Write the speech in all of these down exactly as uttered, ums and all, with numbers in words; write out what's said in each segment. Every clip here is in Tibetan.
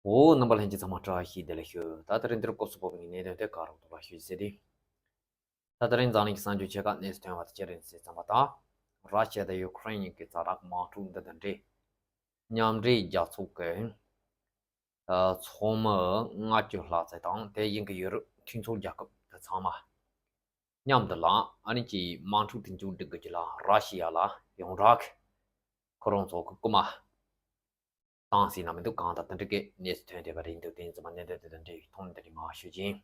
འོ། རྣམ་པ་ལྷན་རྒྱས་ཚང་མ་བཀྲ་ཤིས་བདེ་ལེགས་ཞུ། ད་དེ་རིང་འདིར་སྐོར་སུ་བབས་པའི་གནད་དོན་དེ་ག་རོགས་ཐོག་ལ་ཞུ་ཟེར་ཏེ། ད་དེ་རིང་འཛམ་གླིང་གི་གསར་འགྱུར་ཆེ་ཁག་གནས་སུ་ཐོན་པ་དེ་ཅི་རེད་ཟེར་ཙམ་པ་དང་། ར་ཤི་ཡ་དང་ཡུ་ཁུ་རེན་གཉིས་ཀྱི་ཛ་དྲག་དམག་འཁྲུག་འདི་དང་འབྲེལ། མཉམ་འབྲེལ་རྒྱལ་ཚོགས་ཀྱི་ཚོགས་མི་ལྔ་བཅུ་ལྷག་ཙམ་དང་དེ་བཞིན་གྱི་ཡུ་རོབ་མཐུན་ཚོགས་རྒྱལ་ཁབ་དེ་ཚང་མ་མཉམ་དུ་ལ་ཨ་ནི་ཀྱི་དམག་འཁྲུག་དེ་མཇུག་སྒྲིལ་དགོས་ཀྱི་ལ་ར་ཤི་ཡ་ལ་ཡོངས་གྲགས་ཁོ་རང་ཚོ་གི་རྐུ་མ་བཏང་ཟིན་ན་མི་འདུག་གང་ལྟར་དེ་འདྲ་གི་གནས་སུ་ཐོན་བསྡད་པ་རེད་འདུག་དེ་ཡིན་ཙང་མ་གནད་དོན་དེ་དང་འབྲེལ་བའི་ཐོག་ནས་འདི་རིང་མར་ཞུ་གི་ཡིན།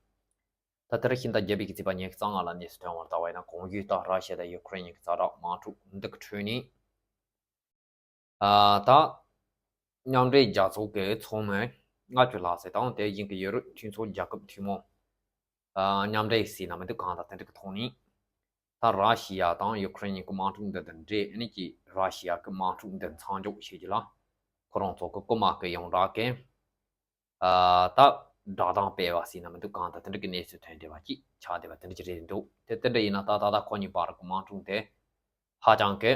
ད་དེ་རིང་ཕྱི་ཟླ་བརྒྱད་པའི་གི་ཚེས་པ་ཉི་ཤུ་རྩ་ལྔ་ལ་གནས་སུ་ཐོན་པར་ལྟ་བ་ཡིན་ན། གོང་ཞུས་ལྟར་ར་ཤི་ཡ་དང་ཡུ་ཁུ་རེན་གཉིས་ཀྱི་ཛ་དྲག་དམག་འཁྲུག་འདི་གི་ཁྲོད་ནས། ཨ། ད་མཉམ་འབྲེལ་རྒྱལ་ཚོགས་ཀྱི་ཚོགས་མི་ལྔ་བཅུ་ལྷག་ཙམ་དང་དེ་བཞིན་གྱི་ཡུ་རོབ་མཐུན་ཚོགས་རྒྱལ་ཁབ་ཐུན་མོང་། ཨ། མཉམ་འབྲེལ་ཟེར་ན་མི་འདུག་གང་ལྟར་དེ་འདྲ་གི་ཐོག་ནས། ད་ར་ཤི་ཡ་དང་ཡུ་ཁུ་རེན་གཉིས་ཀྱི་དམག་འཁྲུག་འདི་དང་འབྲེལ་ནས་ཀྱི་ར་ཤི་ཡ་གི་དམག་འཁྲུག་འདི་མཚམས་འཇོག་བྱེད་རྒྱུ་ལ་ཁོ་རང་ཚོ་གི་རྐུ་མ་གི་ཡོངས་གྲགས་ཀྱི། ཨ། ད་བསྒྲགས་གཏམ་སྤེལ་བ་ཟེར་ན་མི་འདུག་གང་ལྟར་དེ་འདྲ་གི་གནས་ཚུལ་ཐོན་བསྡད་པ་ཅིག་ཆགས་བསྡད་པ་དེ་འདྲ་ཅིག་རེད་འདུག་དེ་དེ་འདྲ་ཡིན་ན་ད་ད་ལྟ་ཁོ་གཉིས་བར་གྱི་དམག་འཁྲུག་དེ་ཧ་ཅང་གི་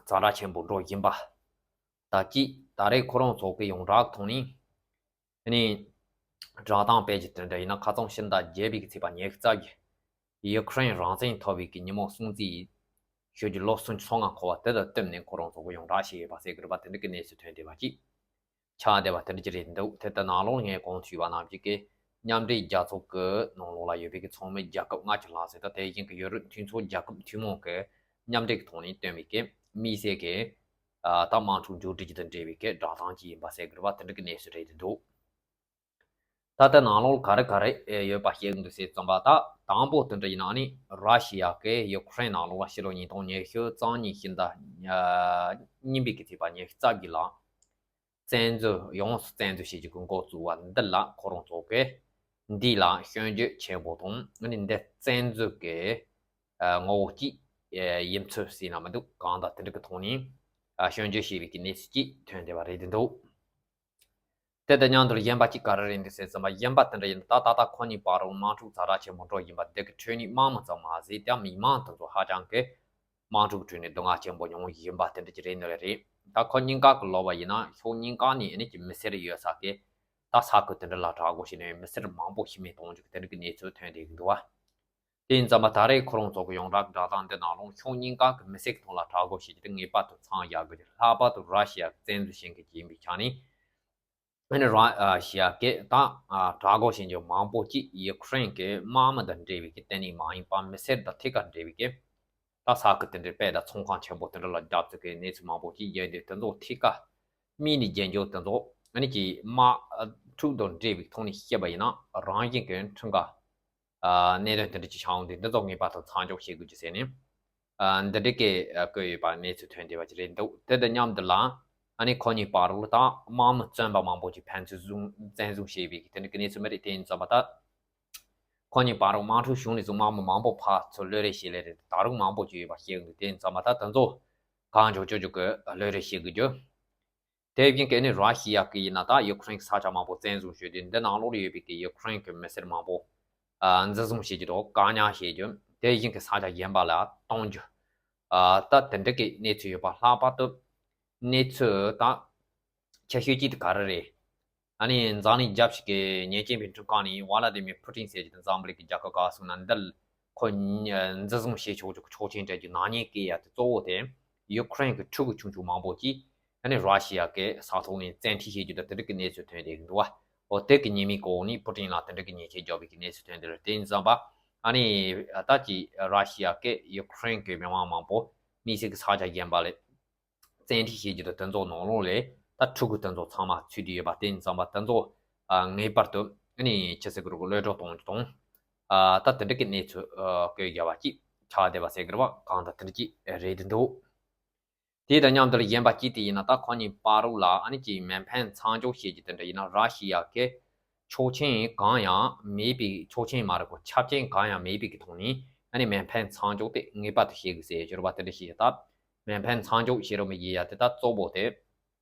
ཛ་དྲག་ཆེན་པོ་འགྲོ་བཞིན་པ། ད་ཅིག་ད་རེས་ཁོ་རང་ཚོ་གི་ཡོངས་གྲགས་ཐོག་ནས་ནི་བསྒྲགས་གཏམ་སྤེལ་གྱི་དེ་འདྲ་ཡིན་ན། ཁ་སང་ཕྱི་ཟླ་བརྒྱད་པའི་གི་ཚེས་པ་ཉི་ཤུ་རྩ་བརྒྱད། ཡུ་ཁུ་རེན་རང་བཙན་ཐོབ་པའི་གི་ཉིན་མོ་སྲུང་བརྩི་ཞུ་རྒྱུ་ལོ་སུམ་ཅུ་སོ་ལྔ་འཁོར་བ་དེ་དང་བསྟུན་ནས་ཁོ་རང་ཚོ་གི་ཡོངས་གྲགས་ཤིག་ཡོད་པ་ཟེར་གི་རེད་པ། དེ་འདྲ་གི་གནས་ཚུལ་ཐོན་བསྡད་པ་ཅིག་ཆགས་བསྡད་པ་དེ་འདྲ་ཅིག་རེད་འདུག་དེ་ལྟར་ནང་ལོགས་ངས་གོང་ཞུས་པ་ནང་བཞིན་གྱི་མཉམ་འབྲེལ་རྒྱལ་ཚོགས་ཀྱི་ནང་ལོགས་ལ་ཡོད་པའི་གི་ཚོགས་མི་རྒྱལ་ཁབ་ལྔ་བཅུ་ལྷག་ཙམ་དང་དེ་བཞིན་གྱི་ཡུ་རོབ་མཐུན་ཚོགས་རྒྱལ་ཁབ་ཐུན་མོང་གི་མཉམ་འབྲེལ་གྱི་ཐོག་ནས་བཏོན་པའི་གི་དམིགས་བསལ་གྱི། ཨ། ད་དམག་འཁྲུག་མཇུག་སྒྲིལ་རྒྱུ་དང་འབྲེལ་བའི་གི་བསྒྲགས་གཏམ་ཅིག་ཡིན་པ་ཟེར་གི་རེད་པ། དེ་འདྲ་གི་གནས་ཚུལ་རེད་འདུག་ད་ལྟ་ནང་ལོགས་ག་རེ་ག་རེ་ཡོད་པ་བཤད་གི་འདུག་ཟེར་ཙམ་པ། ད་དང་པོ་དེ་འདྲ་ཡིན་ན་ནི་ར་ཤི་ཡ་གིས་ཡུ་ཁུ་རེན་ནང་ལོགས་ལ་ཕྱི་ལོ་ཉིས་སྟོང་ཉི་ཤུ་རྩ་གཉིས་ཕྱི་ཟླ་གཉིས་པའི་གི་ཚེས་པ་ཉི་ཤུ་རྩ་བརྒྱད་ལ་བཙན་འཛུལ། ཡོངས་སུ་བཙན་འཛུལ་བྱེད་རྒྱུ་གི་འགོ་བཙུགས་པ་འདི་ལ་ཁོ་རང་ཚོ་གིས་འདི་ལ་སྐྱོན་བརྗོད་ཆེན་པོ་དང་ནི་འདི་བཙན་འཛུལ་གྱི་ངོ་བོ་གཅིག་ཡིན་ཚུལ་ཟེར་ན་མི་འདུག་གང་ལྟར་དེ་འདྲ་གི་ཐོག་ནས་སྐྱོན་བརྗོད་བྱས་པའི་གི་གནས་ཚུལ་གཅིག་ཐོན་བསྡད་པ་རེད་འདུག་དེ་དང་མཉམ་དུ་གཞན་པ་གཅིག་ག་རེ་རེད་འདུག་ཟེར་ཙམ་པ། གཞན་པ་དེ་འདྲ་ཡིན་ད་ད་ལྟ་ཁོ་གཉིས་བར་དུ་དམག་འཁྲུག་ཛ་དྲག་ཆེན་པོ་འགྲོ་བཞིན་པ་འདི་གི་ཁྲོད་ནས་དམག་མི་ཙམ་མ་ཟད་ཀྱང་མི་མང་དེ་ཚོ་ཧ་ཅང་གི་དམག་འཁྲུག་ཁྲོད་ནས་སྡུག་བསྔལ་ཆེན་པོ་མྱོང་བཞིན་པ་དེ་འདྲ་ཅིག་རེད་འདུག་ལེ་རེད། ད་ཁོ་གཉིས་ཀ་གི་ལོག་པ་ཡིན་ན་ཕྱོགས་གཉིས་ཀ་ནས་ཨ་ནི་ཀྱི་མི་སེར་ཡོད་ས་གི་ད་ས་ཁུལ་དེ་འདྲ་ལ་དྲག་རྒོལ་བྱས་ནས་མི་སེར་མང་པོ་ཤི་རྨས་གཏོང་རྒྱུ་གི་དེ་འདྲ་གི་གནས་ཚུལ་ཐོན་བསྡད་ཀྱི་འདུག་བ། དེ་ཡིན་ཙམ་པ་ད་རེས་ཁོ་རང་ཚོ་གི་ཡོངས་གྲགས་བསྒྲགས་གཏམ་འདི་ནང་ལོགས་ཕྱོགས་གཉིས་ཀ་གི་མི་སེར་གྱི་ཐོག་ལ་དྲག་རྒོལ་བྱེད་རྒྱུ་དེ་ངེས་པར་དུ་མཚམས་བཞག་དགོས་རྒྱུ། ལྷག་པར་དུ་ར་ཤི་ཡ་བཙན་འཛུལ་བྱེད་མཁན་ཅིག་ཡིན་པའི་ཆ་ནས། ཨ་ནི་ར་ཤི་ཡ་གིས་ད་དྲག་རྒོལ་བྱེད་རྒྱུ་མང་པོ་ཅིག་ཡུ་ཁུ་རེན་གྱི་དམག་མི་དང་འབྲེལ་བའི་གི་གཏན་ནས་མ་ཡིན་པ་མི་སེར་དང་ཐད་ཀར་འབྲེལ་བའི་གི་ད་ས་ཁུལ་དེ་འདྲའི་དཔེ་ད་ཚོང་ཁང་ཆེན་པོ་དེ་འདྲ་ལ་རྒྱབ་རྩིས་ཀྱི་གནས་ཚུལ་མང་པོ་ཅིག་ཡོད་འདུག་དེ་ཚོ་ཐད་ཀར་མིག་ནས་མཇལ་རྒྱུ་དེ་ཚོ་ཨ་ནི་ཀྱི་དམག་འཁྲུག་དང་འབྲེལ་བའི་ཐོག་ནས་བཤད་པ་ཡིན་ན་རང་བཞིན་གྱི་ཁྲིམས་འགལ། ཨ། གནད་དོན་དེ་འདྲ་ཅིག་ཆགས་འོང་དུས་འདི་ཚོ་ངེས་པར་དུ་མཚམས་འཇོག་བྱེད་དགོས་ཀྱི་ཟེར་ནས། ཨ། འདི་འདྲ་གི་ཨ་བཀོད་ཡོད་པ་གནས་ཚུལ་ཐོན་བསྡད་པ་ཅིག་རེད་འདུག་དེ་དང་མཉམ་དུ་ལ་ཨ་ནི་ཁོ་གཉིས་བར་ལ་ད་དམག་མི་བཙོན་པ་མང་པོ་ཅིག་ཕན་ཚུན་བཟུང་བཙན་བཟུང་བྱས་པའི་དེ་འདྲ་གི་གནས་ཚུལ་མི་རེད། དེ་ཡིན་ཙམ་པ་ད་ཁོ་གཉིས་བར་ལ་དམག་འཁྲུག་བྱུང་ནས་བཟུང་དམག་མི་མང་པོ་ཕར་ཚུར་གློད་རེས་བྱས་ལེ་རེད། ད་རུང་མང་པོ་ཅིག་ཡོད་པ་ཤེས་ཀྱི་འདུག་དེ་ཡིན་ཙམ་པ་ད་དེ་ཚོ་གང་མགྱོགས་ཅོ་ཅོ་གི་གློད་རེས་བྱེད་དགོས་རྒྱུ། དེ་བཞིན་གྱི་ནི་ར་ཤི་ཡ་གི་ཡིན་ན་ད་ཡུ་ཁུ་རེན་གྱི་ས་ཆ་མང་པོ་བཙན་བཟུང་ཞུས་ཏེ་འདི་ནང་ལོགས་ལ་ཡོད་པའི་གི་ཡུ་ཁུ་རེན་གྱི་མི་སེར་མང་པོ་ཨ་འཛིན་བཟུང་བྱེད་རྒྱུ་དང་བཀག་ཉར་བྱེད་རྒྱུ། དེ་བཞིན་གྱི་ས་ཆ་གཞན་པ་ལ་གཏོང་རྒྱུ། ཨ་ད་དེ་འདྲ་གི་གནས་ཚུལ་ཡོད་པ། ལྷག་པར་དུ་གནས་ཚུལ་ད་ཁྱད་ཤོས་གཅིག་དེ་ག་རེ་རེད། ཨ་ནི་འཛམ་གླིང་རྒྱལ་སྤྱི་གི་ཉེས་ཅན་པའི་ཁྲིམས་ཁང་ནས་ཝ་ལ་དི་མིར་ཕུ་ཏིན་ཟེར་གྱི་དེ་འཛམ་བུ་གླིང་གི་རྒྱལ་ཁབ་ག་སོང་ན་འདི་ཁོ་འཛིན་བཟུང་བྱེད་ཆོག་རྒྱུ་གི་ཆོག་མཆན་སྤྲད་རྒྱུ་ནག་ཉེས་བཀལ་ཡ་དེ་གཙོ་བོ་དེ་ཡུ་ཁུ་རེན་གྱི་ཕྲུ་གུ་ཆུང་ཆུང་མང་པོ་ཅིག་ཨ་ནི་ར་ཤི་ཡ་གི་ས་ཐོག་ནས་བཙན་ཁྲིད་བྱེད་རྒྱུ་དང་དེ་འདྲ་གི་གནས་ཚུལ་ཐོན་བསྡད་ཀྱི་འདུག་བ། འོ་དེ་གི་ཉེས་མིང་འོག་ནས་པུ་ཏིན་ལ་དེ་འདྲ་གི་ཉེས་ཆད་འཇོག་པའི་གི་གནས་ཚུལ་ཐོན་བསྡད་རེད། དེ་ཡིན་ཙམ་པ་ཨ་ནི་ད་ཅི་ར་ཤི་ཡ་གི་ཡུ་ཁུ་རེན་གི་མི་མང་མང་པོ་དམིགས་བསལ་གི་ས་ཆ་གཞན་པ་ལ་བཙན་ཁྲིད་བྱེད་རྒྱུ་དང་དེ་ཚོ་ནང་ལོགས་ལ་ད་ཕྲུ་གུ་དེ་ཚོ་ཚང་མ་ཚུད་དེ་ཡོད་པ། དེ་ཡིན་ཙམ་པ་དེ་ཚོ་ཨ་ངེས་པར་དུ་ཨ་ནི་ཁྱི་སེ་གི་རུ་གློད་གྲོལ་གཏོང་རྒྱུ་དང་། ཨ་ད་དེ་འདྲ་གི་གནས་ཚུལ་ཨ་བཀོད་རྒྱ་བ་ཅིག་ཆགས་བསྡད་པ་ཟེར་གི་རེད་བ། གང་ལྟར་དེ་འདྲ་ཅིག་རེད་འདུག་དེ་དང་མཉམ་དུ་གཞན་པ་གཅིག་དེ་ཡིན་ན་ད་ཁོ་གཉིས་བར་ལ་ཨ་ནི་ཅིག་མེ་འཕེན་མཚམས་འཇོག་བྱེད་རྒྱུ་དེ་འདྲ་ཡིན་ན་ར་ཤི་ཡ་གི་ཆོག་མཆན་གང་ཡང་མེད་པའི། ཆོག་མཆན་མ་རེད་གོ། ཆ་རྐྱེན་གང་ཡང་མེད་པའི་གི་ཐོག་ནས་ཨ་ནི་མེ་འཕེན་མཚམས་འཇོག་དེ་ངེས་པར་དུ་བྱེད་དགོས་ཟེར་ཞུ་རོགས་པ་དེ་འདྲ་ཞིག་ཡོད། ད་མེ་འཕེན་མཚམས་འཇོག་བྱེད་རོགས་མི་བྱེད་ཡ་དེ་ད་གཙོ་བོ་དེ་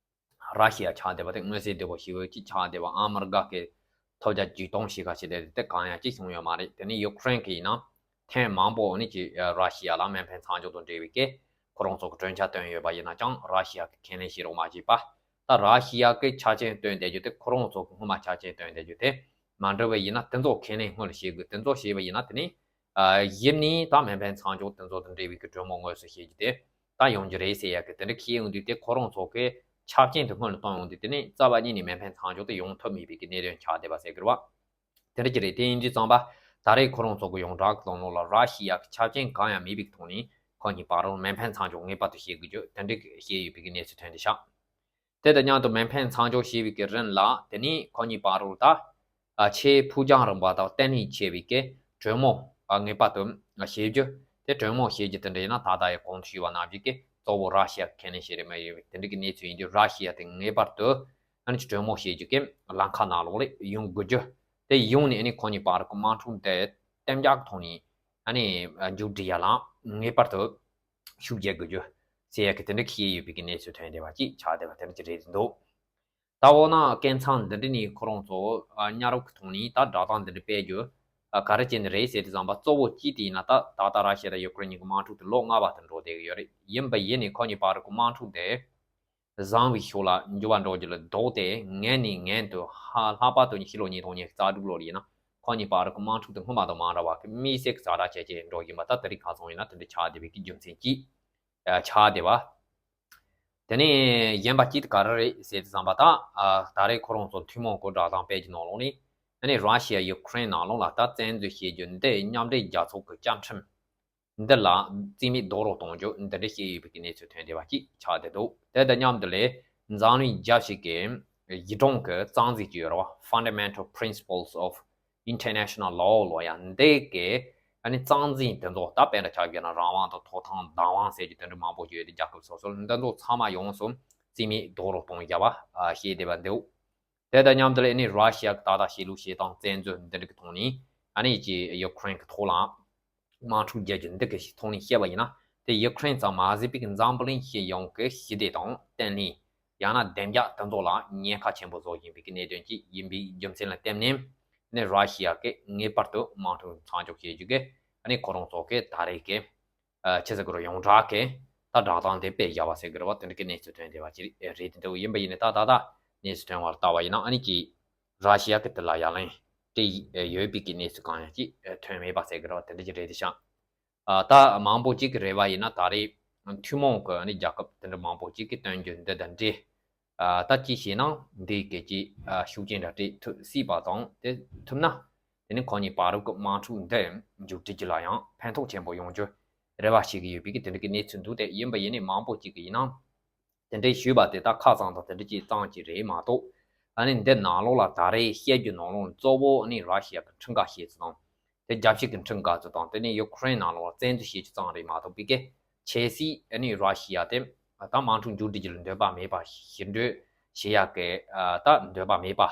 ར་ཤི་ཡ་ཆགས་བསྡད་པ་དེ་མངོན་གསལ་དོད་པོ་ཞིག་ཡོད་ཀྱི་ཆགས་བསྡད་པ། ཨ་མི་རི་ཀ་གི་ཐོབ་རྒྱ་ཇུས་གཏོང་བྱེད་ག་བྱེད་དེ་དེ་གང་ཡང་ཅིག་བྱུང་ཡོད་མ་རེད། དེ་ནས་ཡུ་ཁུ་རེན་གི་ཡིན་ན་ཐེངས་མང་པོ་ནི་ཀྱི་ར་ཤི་ཡ་ལ་མེ་འཕེན་མཚམས་འཇོག་དང་འབྲེལ་བའི་གི་ཁོ་རང་ཚོ་གི་གྲོས་འཆར་བཏོན་ཡོད་པ་ཡིན་ན་ཀྱང་ར་ཤི་ཡ་གི་ཁས་ལེན་བྱེད་རོགས་མ་བྱས་པ། ད་ ད་ར་ཤི་ཡ་གི་ཆ་རྐྱེན་བཏོན་བསྡད་རྒྱུ་དེ། ཁོ་རང་ཚོ་གི་སྔོན་མ་ཆ་རྐྱེན་བཏོན་བསྡད་རྒྱུ་དེ་མ་འགྲིག་པ་ཡིན་ན་དེ་ཚོ་ཁས་ལེན་སྔོན་ལ་བྱེད་དགོས། དེ་ཚོ་བྱས་པ་ཡིན་ན་དེ་ནས་ཨ་ཡིབ་ནས་ད་མེ་འཕེན་མཚམས་འཇོག་དེ་ཚོ་དང་འབྲེལ་བའི་གི་གྲོས་མོལ་དངོས་སུ་བྱེད་རྒྱུ་དེ་ད་ཡོང་རྒྱུ་རེད་ཟེར་ཡ་གི་དེ་འདྲ་ཁས་ཡོང་དུས། དེ་ཁོ་རང་ཚོ་གི་ཆ་རྐྱེན་དེ་སྔོན་ལ་བཏོན་ཡོང་དུས། དེ་ནས་རྩ་བ་ཉིད་ནས་མེ་འཕེན་མཚམས་འཇོག་དེ་ཡོང་ཐབས་མེད་པའི་གི་གནད་དོན་ཆགས་བསྡད་པ་ཟེར་དགོས་རེད་བ། དེ་འདྲ་ཅིག་རེད། དེ་ཡིན་དུས་ཙམ་པ་ད་རེས་ཁོ་རང་ཚོ་གི་ཡོངས་གྲགས་ཀྱི་ལམ་ལུགས་ལ་ར་ཤི་ཡ་གི་ཆ་རྐྱེན་གང་ཡང་མེད་པའི་ཐོག་ནས་ཁོ་གཉིས་བར་རུ་མེ་འཕེན་མཚམས་འཇོག་ངེས་པར་དུ་བྱེད་དགོས་རྒྱུ་དེ་འདྲ་བཤད་ཡོད་པའི་གནས་ཚུལ་ཐོན་བསྡད་ཤག་དེ་དང་མཉམ་དུ་མེ་འཕེན་མཚམས་འཇོག་བྱས་པའི་གི་རིང་ལ། དེ་ནས་ཁོ་གཉིས་བར་རུ་ད་ཨ་ཆེས་ཕུགས་རྒྱང་རིང་བ་དང་བརྟན་ལྷིང་ཆེ་བའི་གི་གྲོས་མོལ་ཨ་ངེས་པར་དུ་བྱེད་རྒྱུ། དེ་གྲོས་མོལ་བྱེད་རྒྱུ་དེ་འདྲ་ཡིན་ན། ད་ལྟ་ཡང་གོང་དུ་ཞུས་པ་ནང་བཞིན་གི་གཙོ་བོ་ར་ཤི་ཡ་གི་ཁས་ལེན་བྱས་རེད་མ་ཡིན་པའི་དེ་འདྲ་གི་གནས་ཚུལ་ཡིན་དུས། ར་ཤི་ཡ་དེ་ངེས་པར་དུ་ཨ་ནི་གྲོས་མོལ་བྱེད་རྒྱུ་གི་ལམ་ཁ་ནང་ལོགས་ལ་ཡོང་དགོས་རྒྱུ། དེ་ཡོང་ནས་ཨ་ནི་ཁོ་གཉིས་བར་གི་དམག་འཁྲུག་དེ་གཏན་འཇགས་ཀྱི་ཐོག་ནས་ཨ་ནི་མཇུག་སྒྲིལ་ཡ་ལ་ངེས་པར་དུ་ཤུགས་རྒྱག་དགོས་རྒྱུ་ཟེར་ཡ་གི་དེ་འདྲ་བཤད་ཡོད་པའི་གི་གནས་ཚུལ་ཐོན་བསྡད་པ་ཅིག་ཆགས་བསྡད་པ་དེ་འདྲ་ཅིག་རེད་འདུག་ད་འོ་ན་སྐད་མཚམས་འདི་འདྲ་ནས་ཁོ་རང་ཚོ་ཨ་མཉམ་རུབ་ཀྱི་ཐོག་ནས་ད་བསྒྲགས་གཏམ་འདི་འདྲ་སྤེལ་རྒྱུ་ཨ་ག་རེ་བྱས་ནས་རེད་ཟེར་དུས་ཙམ་པ། གཙོ་བོ་གཅིག་དེ་ཡིན་ན། ད་ད་ལྟ་ར་ཤི་ཡ་དང་ཡུ་ཀེ་རེན་གཉིས་ཀྱི་དམག་འཁྲུག་དེ་ལོ་ལྔ་པ་དེ་འགྲོ་བསྡད་ཀྱི་ཡོད་རེད། ཡིན་པ་ཡིན་ནས་ཁོ་གཉིས་བར་གྱི་དམག་འཁྲུག་དེ་བཟང་བའི་ཕྱོགས་ལ་འགྱུར་བ་འགྲོ་རྒྱུ་ལ་ལྡོག་སྟེ། ངན་ནས་ངན་དུ་ཧ་ལྷག་པར་དུ་ཕྱི་ལོ་ཉིས་སྟོང་ཉི་ཤུ་རྩ་དྲུག་ལོ་ལ་ཡིན་ན། ཁོ་གཉིས་བར་གྱི་དམག་འཁྲུག་དེ་སྔོན་མ་དང་མ་འདྲ་བ་གི་དམིགས་བསལ་གྱི་ཛ་དྲག་བྱས་བྱས་འགྲོ་བཞིན་པ། ད་དེ་རིང་ཁ་སང་ཡིན་ན་དེ་འདྲ་ཆགས་བསྡད་པའི་གི་རྒྱུ་མཚན་གཅིག་ཨ་ཆགས་བསྡད་པ། དེ་ནས་གཞན་པ་གཅིག་དེ་ག་རེ་རེད་ཟེར་དུས་ཙམ་པ། ད་ཨ་ད་རེས་ཁོ་རང་ཚོ་ཐུན་མོང་གི་བསྒྲགས་གཏམ་སྤེལ་གྱི་ནང་ལོགས་ནས། ཨ་ནི་ར་ཤི་ཡ་ཡུ་ཀེ་རེན་ནང་ལོགས་ལ་ད་བཙན་འཛུལ་བྱེད་རྒྱུ་འདི་མཉམ་འབྲེལ་རྒྱལ་ཚོགས་ཀྱི་བཅའ་ཁྲིམས་འདི་ལ་རྩིས་མེད་རྡོག་རོལ་གཏོང་རྒྱུ་འདི་འདྲ་བཤད་ཡོད་པའི་གི་གནས་ཚུལ་ཐོན་བསྡད་པ་ཅིག་ཆགས་བསྡད་འདུག་དེ་དང་མཉམ་དུ་ལས་འཛམ་གླིང་རྒྱལ་སྤྱི་གི་ཡིག་གྲོང་གི་རྩ་འཛིན་གྱི་ཡོད་རེད་བ། Fundamental Principles of International Law ལོ་ཡ་འདི་གི་ཨ་ནི་རྩ་འཛིན་དེ་ཚོ། ད་དཔེར་ན་ཆ་བཞག་ན་རང་དབང་དང་ཐོབ་ཐང་བདག་དབང་ཟེར་རྒྱུ་དེ་འདྲ་མང་པོ་ཞིག་ཡོད་དེ། རྒྱལ་ཁབ་སོ་སོར་འདི་ཚོ་ཚང་མ་ཡོངས་སུ་རྩིས་མེད་རྡོག་རོལ་གཏོང་བཞག་པ་ཨ་བཤད་བསྡད་པ་འདུག་དེ་དང་མཉམ་དུ་ལ་ཨ་ནི་ར་ཤི་ཡ་གི་ད་ལྟ་བྱེད་ལུགས་བྱེད་སྟངས་བཙན་འཛུལ་འདི་འདྲ་གི་ཐོག་ནས། ཨ་ནི་ཅིག་ཡུ་ཀེ་རེན་གི་ཐོག་ལ་དམག་འཁྲུག་རྒྱག་རྒྱུ་འདི་གི་ཐོག་ནས་བཤད་པ་ཡིན་ན། དེ་ཡུ་ཀེ་རེན་ཙམ་མ་ཟད་པའི་གི་འཛམ་བུ་གླིང་སྤྱི་ཡོངས་ཀྱི་ཞི་བདེ་དང་བརྟན་ལྷིང་། ཡང་ན་བདེ་འཇགས་དེ་ཚོ་ལ་ཉེན་ཁ་ཆེན་པོ་བཟོ་བཞིན་པའི་གི་གནད་དོན་ཅིག་ཡིན་པའི་རྒྱུ་མཚན་ལ་བརྟེན་ནས། ཨ་ནི་ར་ཤི་ཡ་གིས་ངེས་པར་དུ་དམག་འཁྲུག་མཚམས་འཇོག་བྱེད་རྒྱུ་གི་ཨ་ནི་ཁོ་རང་ཚོ་གི་ད་རེས་ཀྱི་ཨ་ཆི་ཟེར་དགོས་རེད། ཡོངས་གྲགས་ཀྱི་ད་བསྒྲགས་གཏམ་དེ་སྤེལ་བཞག་པ་ཟེར་དགོས་རེད་བ། དེ་འདྲ་གི་གནས་ཚུལ་ཐོན་བསྡད་པ་ཅིག་རེད་འདུག་ཡིན་པ་ཡིན་ནའི་ད་ད་ལྟ་གནས་ཚུལ་ཐོན་པར་ལྟ་བ་ཡིན་ན། ཨ་ནི་ཅིག་ར་ཤི་ཡ་གི་དེ་ལ་ཡ་ལན་སྤྲད་ཡོད་པའི་གི་གནས་ཚུལ་གང་ཡང་ཅིག་ཐོན་མེད་པ་ཟེར་དགོས་རེད་བ། དེ་འདྲ་ཅིག་རེད་དེ་ཤག་ཨ་ད་མང་པོ་ཅིག་གི་རེ་བ་ཡིན་ན། ད་རེས་ཐུན་མོང་གི་ཨ་ནི་རྒྱལ་ཁབ་དེ་འདྲ་མང་པོ་ཅིག་གིས་སྟོན་རྒྱུ་འདི་དང་འབྲེལ། ཨ་ད་ཅི་བྱས་ན་འདི་གི་ཅིག་ཨ་ཤུགས་རྐྱེན་འདྲ་སྤྲད་ཐུབ་སྲིད་པ་དང་། དེ་ཐུབ་ན་དེ་ནི་ཁོ་གཉིས་བར་གྱི་དམག་འཁྲུག་འདི་མཇུག་སྒྲིལ་རྒྱུ་ལ་ཡང་ཕན་ཐོགས་ཆེན་པོ་ཡོང་རྒྱུ་རེ་བ་བྱེད་ཀྱི་ཡོད་པའི་གི་དེ་འདྲ་གི་གནས་ཚུལ་འདུག་དེ་ཡིན་པ་ཡིན་ནའི་མང་པོ་ཅིག་གིས་ཡིན་ན། དེ་འདྲའི་ཞུས་པ་དེ་དག་ཁ་གཙང་དང་དེ་འདྲ་ཅིག་ཙམ་ཅིག་རེད་མ་གཏོགས། ཨ་ནི་འདི་ནང་ལོགས་ལ་ད་རེས་བཤད་རྒྱུ་ནང་ལོགས་གཙོ་བོ་ཨ་ནི་ར་ཤི་ཡ་གི་ཁྲིམས་འགལ་བྱས་ཚུལ་དང་། དེ་རྒྱལ་སྤྱི་གི་ཁྲིམས་འགལ་ཚུལ་དང་། དེ་ནས་ཡུ་ཀེ་རེན་ནང་ལོགས་བཙན་འཛུལ་བྱེད་རྒྱུ་ཙམ་རེད་མ་གཏོགས་པའི་གི་ཆབ་སྲིད་ཨ་ནི་ར་ཤི་ཡ་དེ་ད་དམག་འཁྲུག་མཇུག་སྒྲིལ་རྒྱུ་ལ་འདོད་པ་མེད་པ། ཞི་འགྲོས་བྱེད་ཡ་གི་ཨ་ད་འདོད་པ་མེད་པ།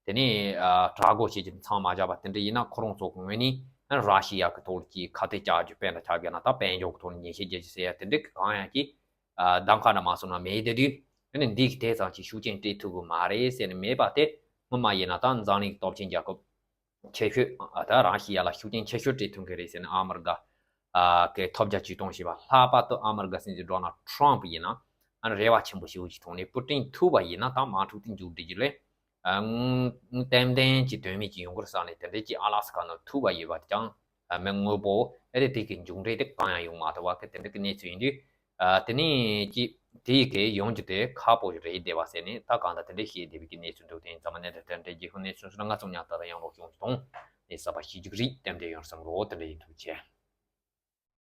དེ་ནས་ཨ་དྲག་རྒོལ་བྱེད་རྒྱུ་མཚམས་མ་བཞག་པ་དེ་འདྲ་ཡིན་ན། ཁོ་རང་ཚོ་གི་ངོས་ནས་ར་ཤི་ཡ་གི་ཐོག་ལ་ཅིག་ཁ་གཏད་བཅག་རྒྱུ། དཔེར་ན་ཆ་བཞག་ན་ད་དཔལ་འབྱོར་གི་ཐོག་ནས་ཉེས་ཆད་རྒྱག་རྒྱུ་ཟེར་ཡ་དེ་འདྲ་གི་གང་ཡང་ཅིག་ཨ་གདམ་ཁ་འདྲ་མ་སོང་ན་མེད་དེ་དུས། ཨ་ནི་འདི་གི་དེ་ཙམ་ཅིག་ཤུགས་རྐྱེན་སྤྲད་ཐུབ་གི་མ་རེད་ཟེར་ནས་མེད་པ་དེ། སྔོན་མ་ཡིན་ན་ད་འཛམ་གླིང་གི་སྟོབས་ཆེན་རྒྱལ་ཁབ་ཆེ་ཤོས་ཨ་ད་ར་ཤི་ཡ་ལ་ཤུགས་རྐྱེན་ཆེ་ཤོས་སྤྲད་ཐུབ་མཁན་རེད་ཟེར་ནས། ཨ་མི་རི་ཀ་ཨ་གི་ཐོབ་རྒྱ་ཇུས་གཏོང་བྱས་པ། ལྷག་པར་དུ་ཨ་མི་རི་ཀ་སྲིད་འཛིན་ཌོ་ནལ་ཊམ་ཕི་ཡིན་ན། ཨ་ནི་རེ་བ་ཆེན་པོ་ཞེ་པོ་ཅིག་ཐོག་ནས་པུ་ཏིན་ཐུག་པ་ཡིན་ན་ད་དམག་འཁྲུག་དེ་མཇུག་སྒྲིལ་རྒྱུ་ལས། ཨ་ཏན་ཏན་གྱི་དོན་མེད་ཅིག་ཡོང་གི་རེད་བསམ་ནས། དེ་འདྲའི་ཅིག་ཨ་ལ་སི་ཀ་ནང་ཐུག་པ་ཡོད་པ་དེ་ཀྱང་ཨ་མི་དངོས་པོ་ཨེ་རེད། དེ་གི་མཇུག་འབྲས་དེ་གང་ཡང་ཡོང་མ་ཐུབ་པ་གི་དེ་འདྲ་གི་གནས་ཚུལ་ཡིན་དུས། ཨ་དེ་ནས་ཅིག་དེ་ཡི་གི་ཡོང་རྒྱུ་དེ་ཁག་པོ་རེད་བསྡད་པ་ཟེར་ནས། ད་གང་ལྟར་དེ་འདྲ་བཤད་བསྡད་པའི་གི་གནས་ཚུལ་འདུག་དེ་ཡིན་ཙང་མ་གནད་དོན་དེ་འདྲའི་རྒྱལ་ཁབ་གནས་ཚུལ་སོགས་ལ་ང་ཚོ་ཉག་ཏག་ཏག་ཡང་ལོག་ཤོང་གི་དང་། ནས་གསར་པ་ཤེས་རྒྱུ་རིགས་ཏན་ཏན་ཡོང་བསམ་གི་རེད། དེ་འདྲ་ཡིན། ཐུགས་རྗེ་ཆེ།